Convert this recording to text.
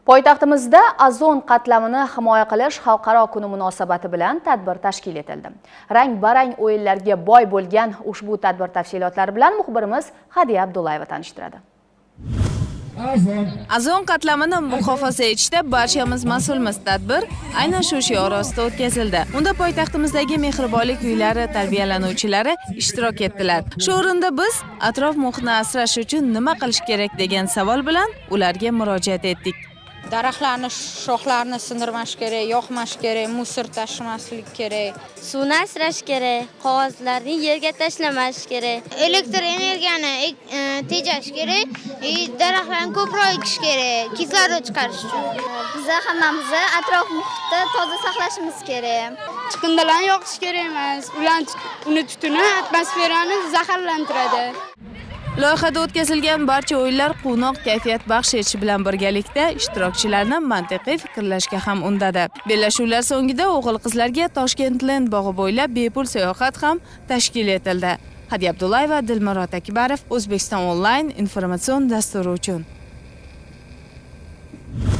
Poytaxtimizda ozon qatlamini himoya qilish xalqaro kuni munosabati bilan tadbir tashkil etildi. Rang-barang o'yinlarga boy bo'lgan ushbu tadbir tafsilotlari bilan muxbirimiz Hadiya Abdullayeva tanishtiradi. Ozon qatlamini muhofaza etishda barchamiz mas'ulmiz. Tadbir aynan shu shior ostida o'tkazildi. Unda poytaxtimizdagi mehribonlik uylari tarbiyalanuvchilari ishtirok etdilar. Shu o'rinda biz atrof muhitni asrash uchun nima qilish kerak degan savol bilan ularga murojaat etdik. Daraxtlarni shoxlarini sindirmash kerak, yoqmash kerak, мусор tashimaslik kerak. Suvni asrash kerak, qog'ozlarni yerga tashlamash kerak. Elektr energiyani tejash kerak и daraxtlarni ko'proq ekish kerak kislorod chiqarish uchun. Biza hammamiz atrof muhitni toza saqlashimiz kerak. Chiqindilarni yoqish kerak emas. Ular uni tutuni atmosferani zaharlantiradi. Loyihada o'tkazilgan barcha o'yinlar quvnoq kayfiyat baxsh etishi bilan birgalikda ishtirokchilarni mantiqiy fikrlashga ham undadi. Bellashuvlar so'ngida o'g'il qizlarga Toshkent Land bog'i bo'ylab bepul sayohat ham tashkil etildi. Hadiya Abdullayeva, Dilmurod Akbarov, O'zbekiston onlayn informatsion dasturi uchun.